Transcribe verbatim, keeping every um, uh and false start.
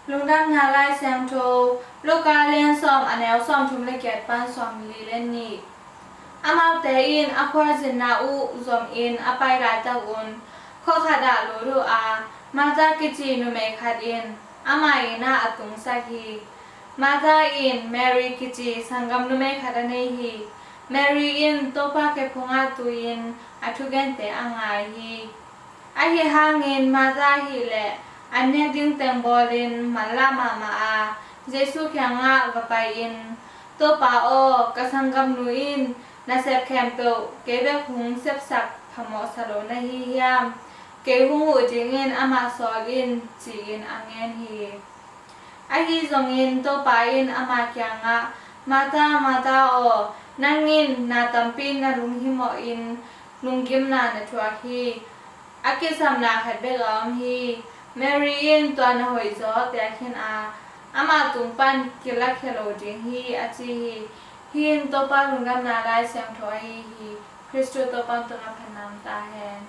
Lungdamna Lai Siangtho, Luka lian sawm, a neu sawmthum le giat pan sawmli le nih. Amaute in a khualzinna uh zomin a pai laitak un, khua khatah lut uh a, Martha kici numei khat in ama innah a tungsak hi. Martha in Mary kici sanggam numei khat a nei hi. Mary in Topa khe phungah tu-in a thugente a ngai hi. Ahi hangin Martha ahih leh an nek ding teng bawlin manlah mahmah a, Jesuh kiangah va pai-in, "Topa aw, ka sanggamnu in na sep khempeuh kei bek hong sepsak phamawhsa lo na hi hiam? Kei hong huh dingin amah sawl in," ci-in a ngen hi. Ahi zongin Topa in ama kiangah, "Martha, Martha aw, nang in na tampi na lunghimawhin lunggimna na thuak hi. A kisapna khat bek a om hi. Mary in tua na hoihzaw pia khin a, ama tung pan kilakhia lo ding hi," a ci hi. Hih in Topa Lungdamna Lai Siangtho ahi hi. Khristu Topa tungah phatna om ta hen.